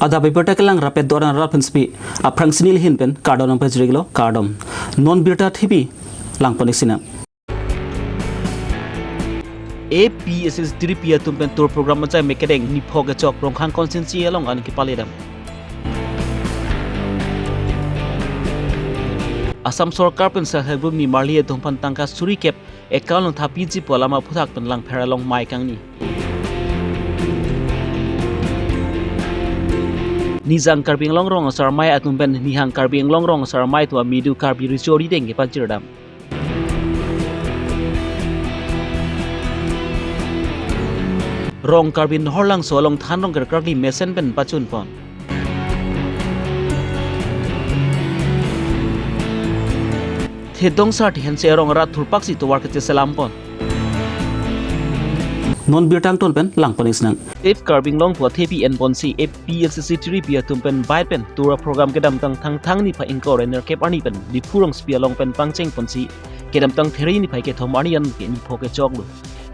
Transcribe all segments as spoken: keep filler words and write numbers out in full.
Adap abirta kelang rapet doran rat pensepi aphrang sini lihin pen kardom nangpajirlo, kardom. Non birta thepi langpon-ik sinang. A P H L C tiri P atum pen tour program ajai mek kedeng nipho kechok Rongkhang constituency along an kepaledam. Assam Sorkar pen Self Help Group nimarli atum aphan tangka suri kep account along thapiji pu alam aphuthak pen Langpher along mei kangni. Nijang Karbi Anglong rong asar amei atum pen Nihang Karbi Anglong rong asar amei atum amedu Karbi Riso Ri Deng kepachirdam. Rong Karbi Nahor Langso along than rong kerkrakli mesen pen pachunpon. Thedong Sarthe Hanse arong arat thurpaksi tovar kacheselampon. Non birta angton pen langpon-ik sinang. Save Karbi Anglong pu athepi enponsi A P H L C tiri P atum pen bike pen tour program kedamtang Thangthang niphai ingkoi ra nerkep arni pen Diphu rongsopi along pen pangchengponsi kedamtang There niphai kethom arni an ke nipho kechoklo.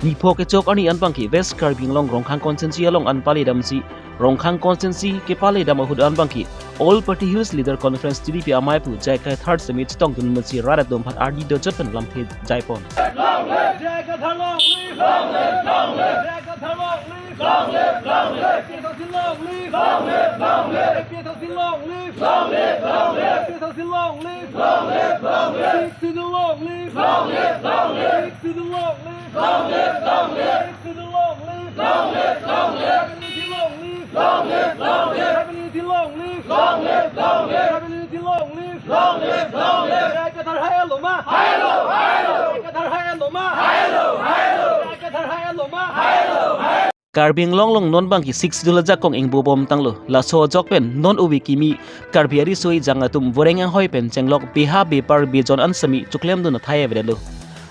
Nipho kechok arni an abangke West Karbi Anglong Rongkhang constituency along an paledamsi Rongkhang constituency kepaledam ahut an abangke All Party Hills Leader Conference tiri P amei apu J I Kathar semi chetongdun mesi rat atum aphan ardi dojot pen lamthe jaipon. Long live! J I Kathar long live! Long live! Long live! J I Kathar long live! Long live! Long live! A P H L C long live! Long live! Long live! A P H L C long live! Long live! Long live! A P H L C long live! Long live! Long live! Sixth Schedule long live! Long live! Long live! Sixth Schedule long live! Long live! Long live! Sixth Schedule long live! Long live! Long live! Tribal unity long live! Long live! Long live! Tribal unity long live! Long live! Long live! Tribal unity long live! Long live! Long live! J I Kathar hai lo ma? Hai lo! Hai lo! J I Kathar hai lo ma? Hai lo! Hai lo! J I Kathar hai lo ma? Hai lo! Hai lo! Karbi Anglong along non abangke Sixth Schedule ajakong ingbubom tanglo. Laso ajok pen non ove kimi Karbi ariso ejang atum voreng anghoi pen chenglok beha bepar bejon an semi choklemdun athai avedetlo.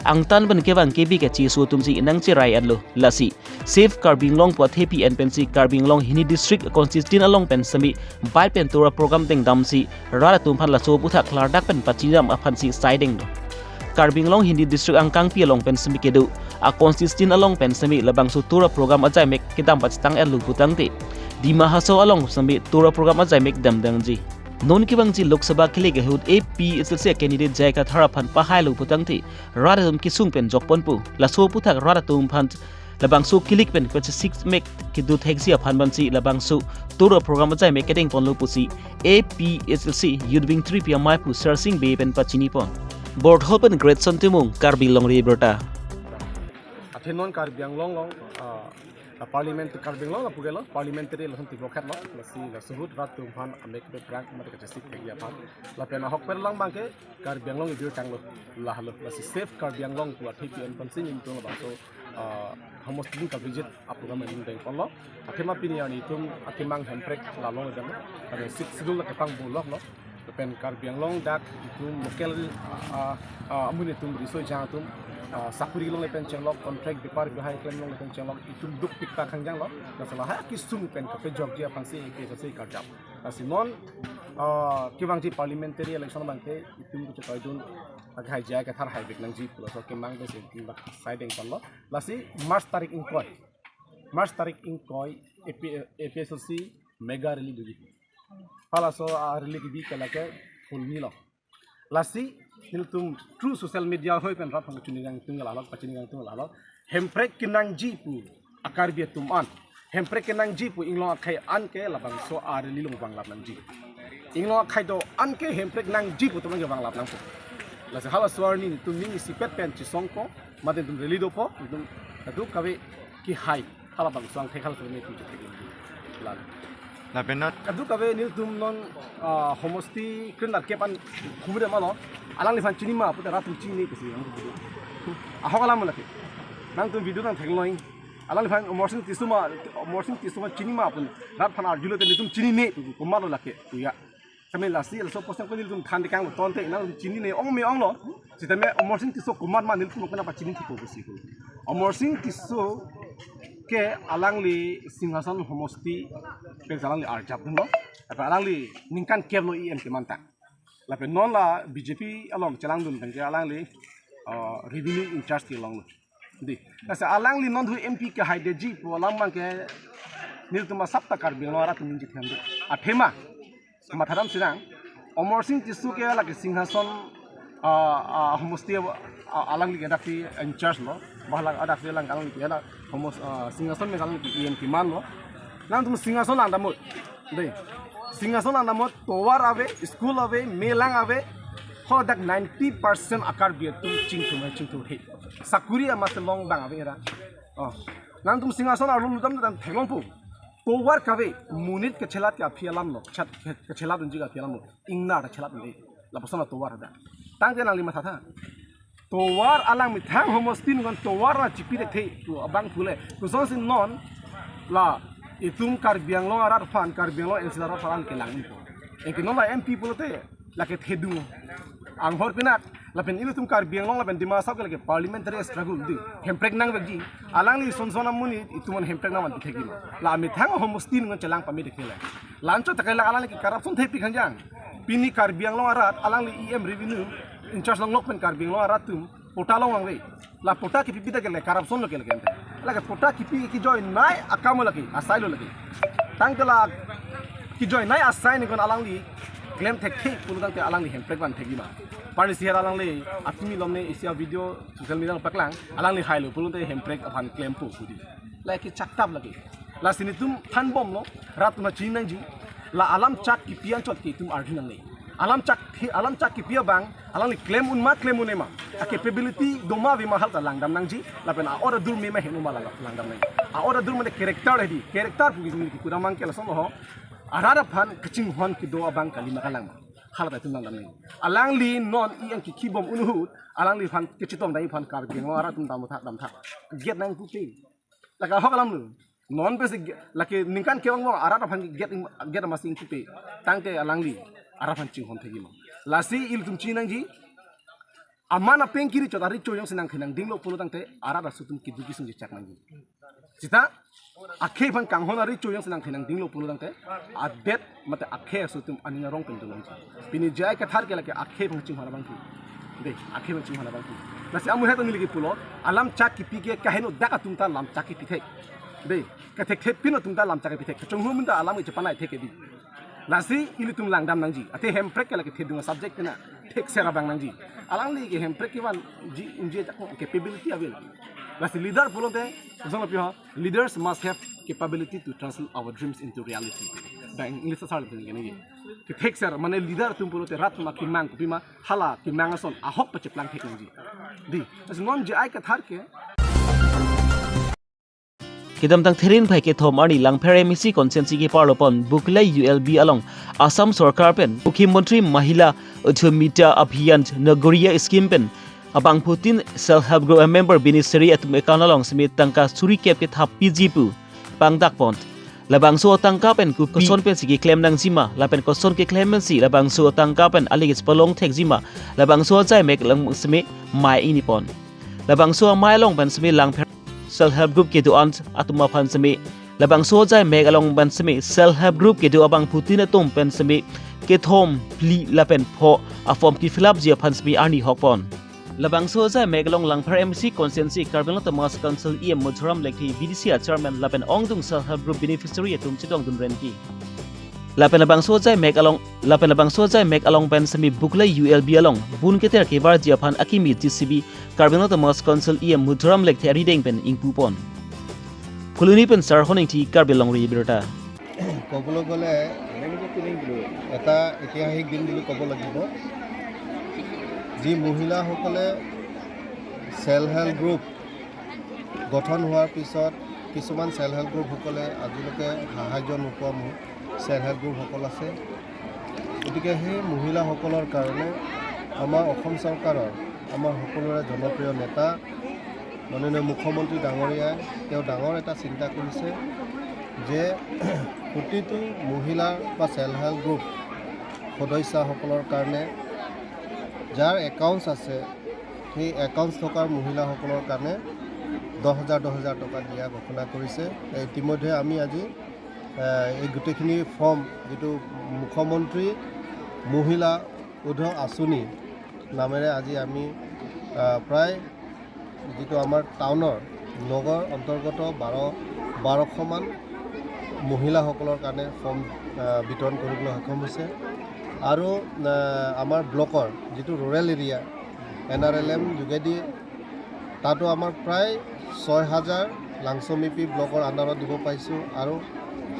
Angtan pen kevang kebi kacheso atumsi nangcherai anlo. Lasi Save Karbi Anglong pu athepi en pensi Karbi Anglong hini district constituency along pen semi bike pen tour program dengdamsi rat atum aphan laso aphuthak klardak pen pachinidam aphansi saidenglo. Karbi Anglong hini district angkangpi along pen semi kedo a constituency along pen semi labangso tour program ajai mek kedam pachetang erlu putangte Dima Hasao along semi tour program ajai mek damdangji. Non kevangji Lok Sabha kilik ahut A P H L C candidate J I Kathar aphan pahailo putangte rat atum kesung pen jokponpo. Laso aphuthak rat atum aphan labangso kilik pen pachesik mek kedo thekji aphan pensi labangso tour program ajai mek kedengponlo pusi A P H L C Youth Wing tiri P amei apu Sersing Bey pen pachinipon. Borthol pen Great Son Timung, Karbi Longri Birta. Athe non Karbi Anglong along, ah, la parliament Karbi Anglong lapu ke lo, parliamentary election tibo khat lo, lasi laso ahut rat atum aphan amek bephrang mate kachesik thekji aphan. Lapen ahokpet lang abangke Karbi Anglong ibir tanglo, lahelo, lasi Save Karbi Anglong pu athepi en pensi nelitum labangso, ah, homosti kavisit a program nangdengponlo. Athema pini arni itum akemang Hemprek la longdamlo. Pada Sixth Schedule la kepangbo loklo. Lapen Karbi Anglong dak itum local, ah, ah, amonit atum riso ejang atum, ah, sakuri longle pen chenglok, contract bepar bihai klem longle pen chenglok, itum dukpik ta khangjanglo. Laso lahai akesung pen kapejokji aphansi ke sasi karjap. Lasi non, ah, kevangji parliamentary election abangke itum kachetoidun akhai J I Kathar haivek nangji pu laso akemang pensi itum dak saidengponlo. Lasi March tarik ingkoi. March tarik ingkoi A P, A P H L C mega rally doji. Halaso a rally kebi ke lake Phuloni lo. Lasi nelitum through social media ahoi pen rat aphan chuningkangtung lahelo, pachuningkangtung lahelo. Hemprek kenangji pu a Karbi atum an, Hemprek kenangji pu inglong akhai an ke labangso a rally along vanglap nangji. Inglong akhai do-an ke Hemprek nangji pu atum ke vanglap nangpo. Lasi halaso arni nelitum ning isipet pen chesongpo, mate nelitum rally dopo, nelitum kadokave kehai halabangso angthek halaso arni nelitum chethek nangji. Lalo. Lapen not. Kadokave nelitum non, ah, homosti kre nerkep an khumre malo. Alangliphan chini ma pute rat atum chinine pusi nang. Ahok alam lake. Nangtum video nangtheklong. Alangliphan Amarsing Tisso ma, Amarsing Tisso ma chini ma pu rat aphan arjulo te nelitum chinine pu komatlo lake. Puya. Kami lasi laso apotsi nelitum than tekang lo, tonte nangtum chinine, ong me onglo. Sitame Amarsing Tisso komat ma nelitum kena pachini thikpo pusi ko. Amarsing Tisso ke alangli Singhason homosti pen alangli arjapdunlo. Lapen alangli ningkan kep lo E M kemanta. Lapen non la B J P along chelangdun abangke alangli, ah, revenue in charge kelonglo. Dei. Lasi alangli non thu M P kehaidetji pu alam abangke nelitum asap ta Karbi Anglong arat atum ningje themde. athema matha dam sinang. Amarsing Tisso ke lake Singhason, ah, ah, homosti, ah, alangli ke dak si in charge lo. Bah lake dak si alang alangli ke dak homos, ah, Singhason me alangli ke E M keman lo. Nangtum Singhason lang damnon. Dei. Singhason lang damnon, tovar ave, school ave, melang ave. Ho dak ninety percent a-Karbi atum chingthum hai, chingthum he. Sakuri ama se long bang ave ra. Oh. Nangtum Singhason arlo lutdam dan theklongpo. Tovar kave, monit kachelat ke aphi alam lo, chat, kachelat unji ke aphi alam lo, ingnar kachelat unji, lapuson atovar hadak. Tangte nangli mathatha. Tovar alang methang homosti nungan tovar na chipi thekthe, tu abang pule. Kusonsi non, la, itum Karbi Anglong arat aphan, Karbi Anglong N C arat aphan kelang ipo. Anke non la M P pulote, lake thedung. Anghor pinak, lapen ilitum Karbi Anglong lapen Dima Hasao ke lake parliamentary struggle dei. Hemprek nangvekji. Alangli son son amonit itum an hemprek nangvan thekji ma. La methang homosti nungan chelang pame thekthe le. La anchot ta kelang alangli ke corruption thepik hanjang. Pini Karbi Anglong arat, alangli E M revenue in charge longlok pen Karbi Anglong arat atum patta longvangve. La patta kepipi ta ke le corruption lo ke le kente. Lake patta kepi kejoinei akam lo lake, asai lo lake. Tangte la kejoinei asai nungan alangli claim thekthe pulo tangte alangli hemprek van thekji ma. Parnisi her alangli apimi lomne isi a-video social media paklang, alangli hailo pulote hemprek aphan claimpo pu dei. Lake chaktap lake. Lasi nelitum thanbomlo, rat atum chini nangji. La alam chak kepi anchot ke itum arju nangne. Alam chak thi, alam chak kepi abang, alangli claim un ma, claim un-e ma. A-capability do ma ave ma hal ta langdam nangji, lapen a-order dur me ma heno ma lang, langdam nangji. A-order dur mane character hedi, character pu kisi kudamang ke lason lo ho. Arat aphan kachinghon kedo abang kali ma kalang ma. Hal ta itum langdam nangji. Alangli non i ang kiki bom unhut, alangliphan kachetongdai aphan Karbi Anglong arat atum damtha, damtha. Get nangpupe. Lake ahok alam lo. Non pensi ge-, lake ningkan kevang mo arat aphan get, get amatsi ingpupe. Tangte alangli arat aphan chinghon thekji ma. Lasi ilitum chini nangji. Aman apeng kiri chot ari choyong senang khenang dinglo pulo tangte arat aso atum kedo kesung chechak nangji. Seta akhei aphan kanghon ari choyong senang khenang dinglo pulo tangte adet mate akhei aso atum aning arong pen dolongji. Pini J I Kathar ke lake akhei aphan chinghon abangphu. Dei, akhei aphan chinghon abangphu. Lasi amu het ani lagi pulo, alam chak kepi ke kaheno dak atum ta lam chak kepi thek. Dei, kathekthepin atum ta lam chak kepi thek. Kachonghu amun ta alam kechepanai thek kebi. Lasi ilitum langdam nangji. Ate hemprek ke lake thedung subject kena thekser abang nangji. Alangli ke hemprek kevanji unji chak capability ave lake. Lasi leader pulote, jong lapi ho, leaders must have capability to translate our dreams into reality. Bang English asar le kene. Kethekser mane leader atum pulote rat ma kimang kopi ma hala kimang ason ahok pacheplang thek nangji. Dei, lasi non J I Kathar ke. Kedamtang Therin phai kethom arni Langpher M A C constituency keparlopon Buklai U L B along Assam Sorkar pen Mukhyamantri Mahila Udhyamita Abhiyan Nagoriya Scheme pen abangphutin Self Help Group member beneficiary atum account along seme tangka suri kep kethap piji pu pangdakpon. Labangso atangka pen kopi koson pensi keklem nangji ma, lapen koson keklem pensi labangso atangka pen aling chepalong thekji ma, labangso ajai mek along seme mei inipon. Labangso amei along pen seme Langpher Self Help Group kedo-an atum aphan seme, labangso ajai mek along pen seme Self Help Group kedo abangphutin atum pen seme kethom, phli lapen pho a-form ke-fill up ji aphan seme arni hokpon. Labangso ajai mek along Langpher M A C constituency Karbi Anglong Autonomous Council E M Madhuram Lekthe, B D C a-chairman lapen ongdung Self Help Group beneficiary atum chetongdun renti. Lapen labangso ajai mek along, lapen labangso ajai mek along pen seme Buklai U L B along bun keter kevarji aphan akimi J C B Karbi Anglong Autonomous Council E M Madhuram Lekthe arideng pen ingpupon. Phuloni pen Sarhon Ingti, Karbi Longri Abirta. ক'বলৈ গ'লে এটা ঐতিহাসিক দিন বুলি ক'ব লাগিব, যি মহিলাসকলে self help group গঠন হোৱাৰ পিছত কিছুমান ছেল্ফ হেল্প গ্ৰুপসকলে আজিলৈকে সাহায্য নোপোৱা ছেল্ফ হেল্প গ্ৰুপসকল আছে। গতিকে সেই মহিলাসকলৰ কাৰণে আমাৰ অসম চৰকাৰৰ, আমাৰ সকলোৰে জনপ্ৰিয় নেতা মাননীয় মুখ্যমন্ত্ৰী ডাঙৰীয়াই তেওঁ ডাঙৰ এটা চিন্তা কৰিছে যে প্ৰতিটো মহিলা বা ছেল্ফ হেল্প গ্ৰুপ সদস্যাসকলৰ কাৰণে যাৰ একাউণ্টছ আছে, সেই একাউণ্টছ থকাৰ মহিলাসকলৰ কাৰণে দহ হাজাৰ দহ হাজাৰ টকা দিয়া ঘোষণা কৰিছে। ইতিমধ্যে আমি আজি, এ, এই গোটেইখিনি ফৰ্ম যিটো মুখ্যমন্ত্ৰী মহিলা উদ্যোগ আঁচনি নামেৰে আজি আমি, আ, প্ৰায় যিটো আমাৰ টাউনৰ নগৰ অন্তৰ্গত বাৰ, বাৰশমান মহিলাসকলৰ কাৰণে ফৰ্ম আহ, বিতৰণ কৰিবলৈ সক্ষম হৈছে। আৰু আহ, আমাৰ ব্লকৰ যিটো rural area N R L M যোগেদি তাতো আমাৰ প্ৰায় ছয় হাজাৰ লাংচমিপি ব্লকৰ আণ্ডাৰত দিব পাৰিছোঁ আৰু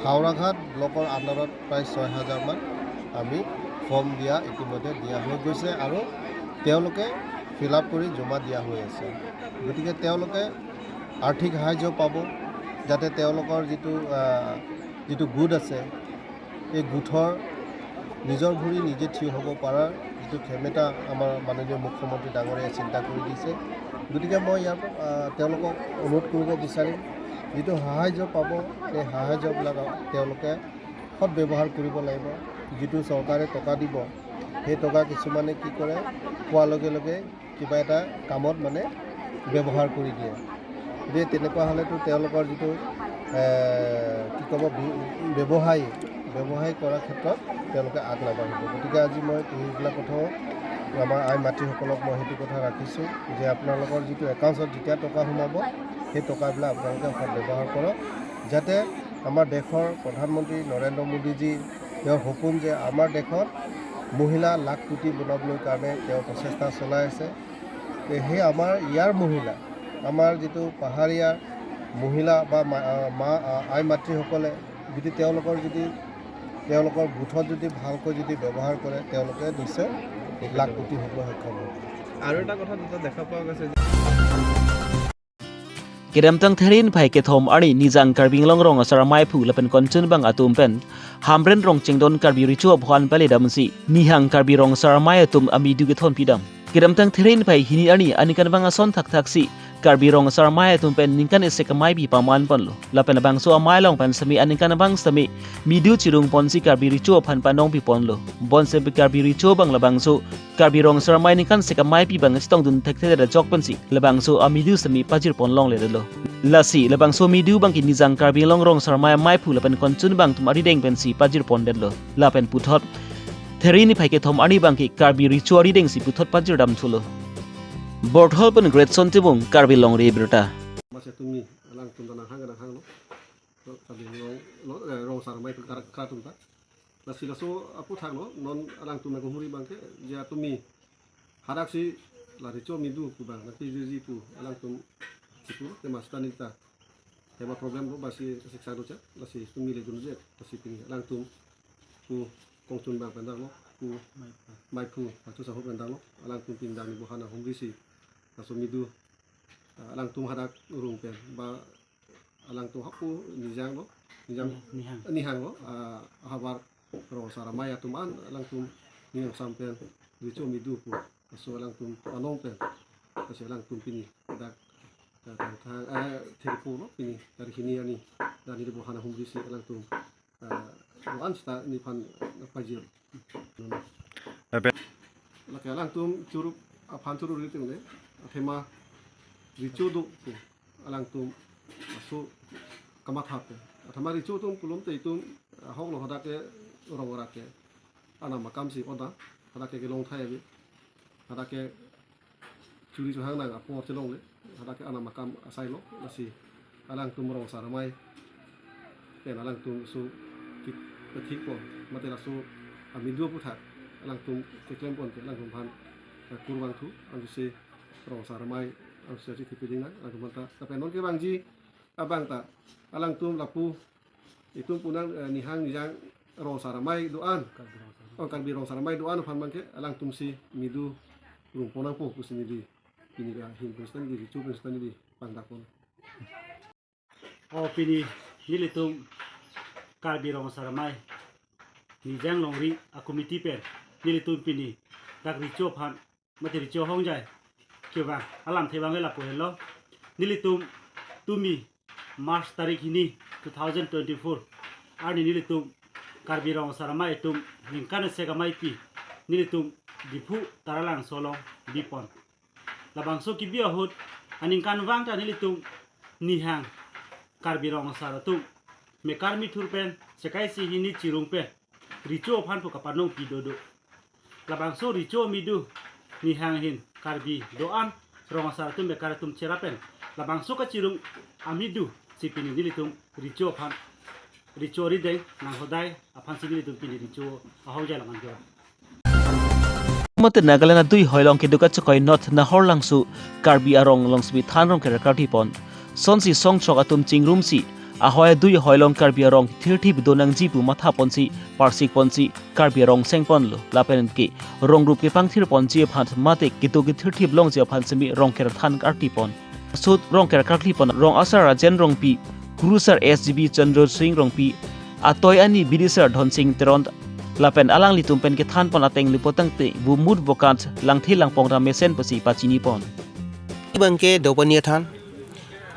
হাওৰাঘাট ব্লকৰ আণ্ডাৰত প্ৰায় ছয় হাজাৰমান আমি ফৰ্ম দিয়া ইতিমধ্যে দিয়া হৈ গৈছে আৰু তেওঁলোকে ফিল আপ কৰি জমা দিয়া হৈ আছে। গতিকে তেওঁলোকে আৰ্থিক সাহায্য পাব, যাতে তেওঁলোকৰ যিটো আহ, যিটো গোট আছে, এই গোটৰ নিজৰ ভৰি নিজে থিয় হ'ব পৰাৰ যিটো ক্ষমতা আমাৰ মাননীয় মুখ্যমন্ত্ৰী ডাঙৰীয়াই চিন্তা কৰি দিছে। গতিকে মই ইয়াৰ আহ, তেওঁলোকক অনুৰোধ কৰিব বিচাৰিম, যিটো সাহায্য পাব, সেই সাহায্যবিলাক তেওঁলোকে সৎ ব্যৱহাৰ কৰিব লাগিব। যিটো চৰকাৰে টকা দিব, সেই টকা কিছুমানে কি কৰে, পোৱাৰ লগে লগে কিবা এটা কামত মানে ব্যৱহাৰ কৰি দিয়ে। গতিকে তেনেকুৱা হ'লেতো তেওঁলোকৰ যিটো এ, কি ক'ব, ব্য- ব্যৱসায় ব্যৱসায় কৰাৰ ক্ষেত্ৰত তেওঁলোকে আগ নাবাঢ়িব। গতিকে আজি মই সেইবিলাক কথাও আমাৰ আই মাতৃসকলক মই সেইটো কথা ৰাখিছোঁ যে আপোনালোকৰ যিটো একাউণ্টছত যেতিয়া টকা সোমাব, সেই টকাবিলাক আপোনালোকে সৎ ব্যৱহাৰ কৰক, যাতে আমাৰ দেশৰ প্ৰধানমন্ত্ৰী নৰেন্দ্ৰ মোদীজী, তেওঁৰ সপোন যে আমাৰ দেশত মহিলা লাখপতি বনাবলৈ কাৰণে তেওঁ প্ৰচেষ্টা চলাই আছে। তে সেই আমাৰ ইয়াৰ মহিলা, আমাৰ যিটো পাহাৰীয়া মহিলা বা মা- আ, মা আ, আই মাতৃসকলে যদি তেওঁলোকৰ যদি তেওঁলোকৰ গোটত যদি ভালকৈ যদি ব্যৱহাৰ কৰে, তেওঁলোকে নিশ্চয় লাখপতি হ'বলৈ সক্ষম হ'ব। আৰু এটা কথা দুটা দেখা পোৱা গৈছে যে Kedamtang There niphai kethom arni Nijang Karbi Anglong Rong Asar Amei aphu lapen konchunbang atum pen Hamren Rongchingdon Karbi Recho aphan pale damsi Nihang Karbi Rong Asar Amei atum amidu kethon pidam. Kedamtang There niphai hini arni aningkanvang ason thakthaksi Karbi Rong Asar Amei atum pen ningkan isi amei pi paman ponlo. Lapen labangso amei along pen semi aningkanvang semi midu chirung ponsi Karbi Recho aphan panong pi ponlo. Bonsemi Karbi Recho abang labangso Karbi Rong Asar Amei ningkan isi amei pi abang chetongdun thekthe ajok pensi labangso amidu semi pajir pon longledetlo. Lasi labangso midu abangke Nijang Karbi Anglong Rong Asar Amei amei aphu lapen konchunbang atum arideng pensi pajir pondetlo. Lapen puthot There niphai kethom arni abangke Karbi Recho aridengsi puthot pajir damthulo. Borthol pen Greatson Timung, Karbi Longri Abirta. Masa tumi alangtum ta nanghang nanghanglo. Karbi Anglong lo, eh, Rong Asar Amei atum karak karak atum ta. Lasi laso aputhak lo, non alangtum nangkehumri abangke, je tumi hadaksi la Recho midu pu abang nangpijirji pu alangtum chipu, tema sita nita tema problem lo, basi siksa docha, lasi tumi le dunje, lasi pini alangtum pu kongchunbang pen daklo, pu maiphu, maiphu sahu pen daklo, alangtum pini dak ni bohana humrisi laso midu, ah, alangtum hadak rung pen ba alangtum hapu Nijang lo, Nijang, Nihang. Nihang lo, ah, havar Rong Asar Amei atum an alangtum Nihang sam pen Recho midu pu, laso alangtum anong pen, laso alangtum pini dak, eh, tang tang, eh, thirpo lo pini, tarik hini arni, dan ini bohana humrisi alangtum, eh, doan sita nephan pajir. Lake alangtum choro aphan choro ri tengle, athema Recho do pu alangtum laso kamatha pen. Athema Recho atum pulote itum ahok lo, hadak ke rong arak ke anam akam si oda, hadak ke kelong thai ave, hadak ke churi chuhang nang apor chelongle, hadak ke anam akam asai lo, lasi alangtum Rong Asar Amei pen alangtum so ki- kethik po, mate laso amidu aputhak alangtum keklem pon ke alangtum aphan, eh, kurvangthu, ansi Rong Asar Amei ansi chithi piding nang alangtum aphan ta. Lapen non kevangji abang ta alangtum lapu itum pu nang, eh, Nihang Nijang Rong Asar Amei do-an, oh, Karbi Rong Asar Amei do-an aphan abangke alangtum si midu rung pon nangpo pusi neli pini ahin pen sita neli, Recho pen sita neli pangdak pon. O pini nelitum Karbi Rong Asar Amei Nijang Longri a committee pen nelitum pini dak Recho aphan mate Recho ahongjai kevang alamthe abang lapu henlo. Nelitum tumi March tarik hini two thousand twenty-four arni nelitum Karbi Rong Asar Amei atum ningkan isi amei pi nelitum Diphu Taralangso along bipon. Labangso kebi ahut aningkanvang ta nelitum Nihang Karbi Rong Asar atum mekar mithur pen sekai si hini chirung pen Recho aphan pu kapanong pi dodo. Labangso Recho midu Nihang ahin Karbi do-an Rong Asar atum mekar atum cherap pen labangso kachirung amidu si pini nelitum Recho aphan Recho arideng nang hodai aphan si nelitum pini recho ahok jai laman jo. Mate Nagaland adui hoilong keduk achokoi North Naharlangso Karbi arong along simi than rongker kartipon. Sonsi songchok atum chingrumsi ahoi adui hoilong Karbi arong thirthip donangji pu mathaponsi parsikponsi Karbi arong sengponlo. Lapen ke rong rup kepangthirponji aphan mate keduk kethirthip longji aphan simi rongker than kartipon. Sut rongker kartipon rong asar Rajen Rongpi, kurusar S G B Chandra Singh Rongpi, atoi ani bidisar Dhonsing Teron, lapen alanglitum pen kethanpon ateng lipotangte bumut bokant langthe langpong ta mesen pusi pachinipon. Bangke dopani athan,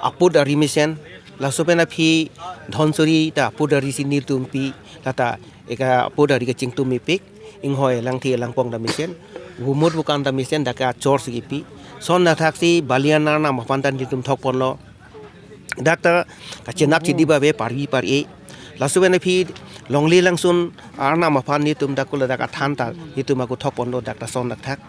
aput ari mesen, laso pen aphi Dhonsuri ta aput ari si nelitum pi, lata eka aput ari kachingtum mepik, inghoi langthe langpong ta mesen, bumut bokant ta mesen, dak achor si kipi. Son athaksi balian arnam aphan ta nelitum thokponlo. Dak ta kachenap chidi ba ve parvi par-e. Laso pen aphi longle langsun arnam aphan nelitum dak kula dak athan ta nelitum ako thokponlo dak ta son dak thak.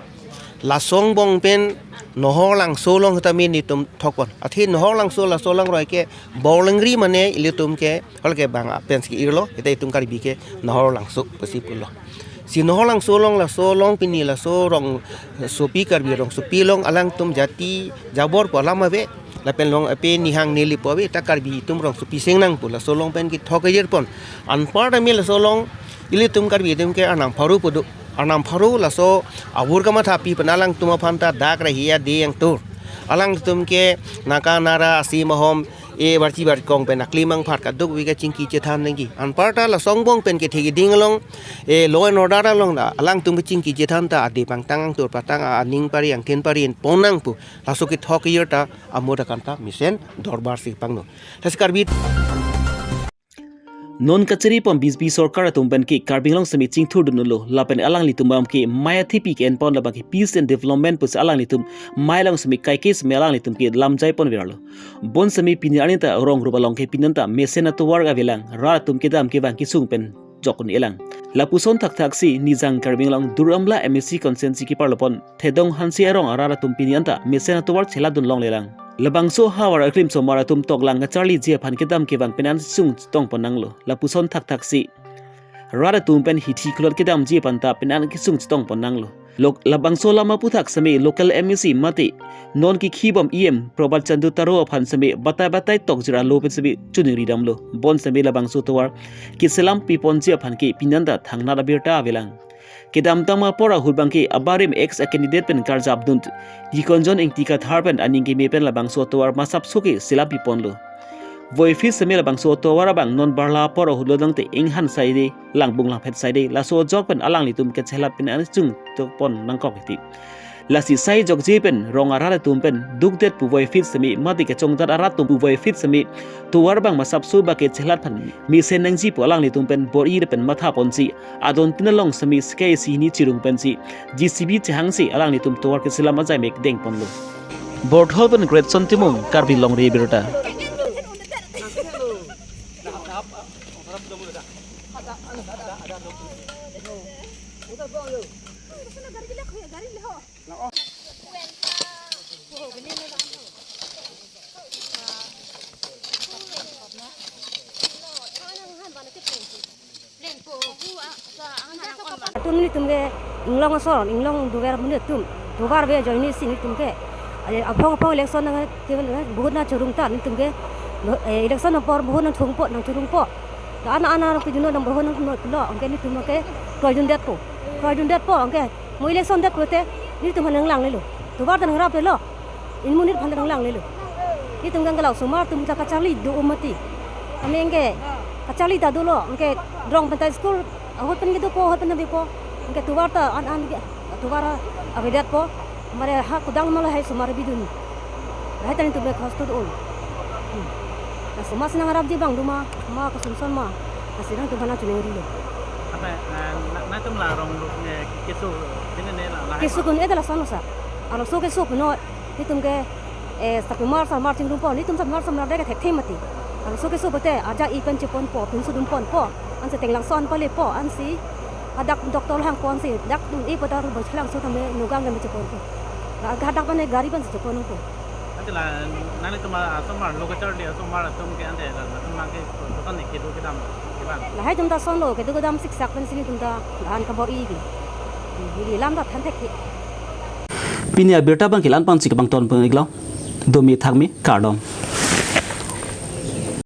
Laso angbong pen Naharlangso along tame nelitum thokpon. Athe Naharlangso laso alangroi ke Borlengri mane ilitum ke hol ke bang pensi ke-irlo, kita itum Karbi ke Naharlangso pusi pulo. Si Naharlangso along laso along pini laso rongsopi Karbi rongsopi along alangtum jati jabor pu alam ave, lapen long ape nihang neli pu ave, ta Karbi itum rongsopi seng nang pu laso along pen kethok kejirpon. Anpar tame laso along ilitum Karbi itum ke arnam pharo pu do, arnam pharo laso abur kamatha pi pen alangtum aphan ta dak rahi ade yang tur. Alangtum ke naka nara asi mahom e barchi barkong pen akli mangphat kaduk vika chingki chethan nangji. Anpar ta laso angbong pen kethe keding along e law and order along ta alangtum kechingki chethan ta ade pangtang angtur patang a aning pari angthin pari pon nang pu. Laso kethok kejir ta amur akan ta mesen dorbar si pangno. Lasi Karbi non kacharipon B J P sorkar atum pen ke Karbi Anglong simi chingthurdunlo lapen alanglitum bam ke maya thipi ke enpon labang ke peace and development pusi alanglitum maya along simi kaike simi alanglitum ke lamjaiponverlo. Bonsemi pini arni ta rong rup along ke pini anta mesen atovar avelang, rat atum kedam kevang kesung pen jokun elang. Lapuson thakthaksi Nijang Karbi Anglong Duar Amla M A C constituency keparlopon Thedong Hanse arong arat atum pini anta mesen atovar cheladun longlelang. Labangso ahavar akrim somar atum toklang kacharliji aphan kedam kevang penan sung chetongpon nanglo. Lapuson thakthaksi rat atum pen hithi khulot kedamji aphan ta penan kesung chetongpon nanglo. Lok labangso alam aputhak seme local M A C mate non kekhibom E M Prabhat Chandra Taro aphan seme batai batai tokjir alo pen seme chuningri damlo. Bonseme labangso tovar keselam piponji aphan ke pini anta thangnat abirta avelang. Kedamtang apor ahut abang ke abarim ex a candidate pen karjapdun Nikonjon Ingti Kathar pen aning keme pen labangso atovar masapso ke selam piponlo. Voifield seme labangso atovar abang non barla apor ahut lodang te inghan saide, langbung langphet saide, laso ajok pen alanglitum kechelat pen anisung tokpon nangkok iti. Lasi sai jokje pen rong arat atum pen dukdet pu voifield seme mate kechongdat arat atum pu voifield seme tovar abang masapso ba kechelat aphan mesen nangji pu alanglitum pen bor-i pen mathaponsi adon tin along seme skai si hini chirung pensi J C B chehangsi alanglitum tovar keselam ajai mek dengponlo. Borthol pen Greatson Timung, Karbi Longri Abirta. Atum nelitum ke inglong asor, inglong dover amonit atum tovar ave ajoine si nelitum ke. Eh, aphong aphong election nang ke, eh, vote nangchorung ta nelitum ke, eh, election apor vote nangchorungpo, nangchorungpo. Ana ana ke juno nang vote nanglo, anke nelitum ke kroidundetpo. Kroidundetpo, anke mo election det pote nelitum aphan nanglanglelo. Tovar ta nangraplelo. Inmonit aphan ta nanglanglelo. Nelitum ke anke la osomar atum ta kacharli do mati. Tame anke kacharli ta dolo, anke rong pen ta school ahut pen ke dopo, ahut pen ta avepo. Anke tovar ta an an ke tovar avedetpo. Mare ha kudang ma lahai osomar bidun. Lahai ta nelitum ke kosto do. Hmm. La osomar si nangrapji abang do ma, ma kosonson ma. Lasi nangtum aphan nangchoningrilo. Apa, eh, na, nangtum la rong rup ne keso, bine ne la, lahai keso ma? Kun-e ta lason lo sir. Arloso keso puno, nelitum ke, eh, sapimar samar chingrumpo, nelitum sapimar samar dei ke thekthe mati. Arloso keso pote, aja-i pen cheponpo, pinso dunponpo, ansi tenglangso an palepo, ansi, adak doctor hangpo ansi, dak dun-e pote arlo bangso langso tame nogang tame cheponpo. Ga-, gadak pen gari pensi cheponpo. Ante la, nanglitum asomar, lo kacharli asomar atum ke ante la, latum abang ke, Lahai atum ta sonlo, kedo kedam siksak pensi nelitum ta la-an kabor-i ke. Neli lam ta than thekthe. Pini abirta abang ke la-an pensi kepangton pon-iklo. Domi thakmi, kardom.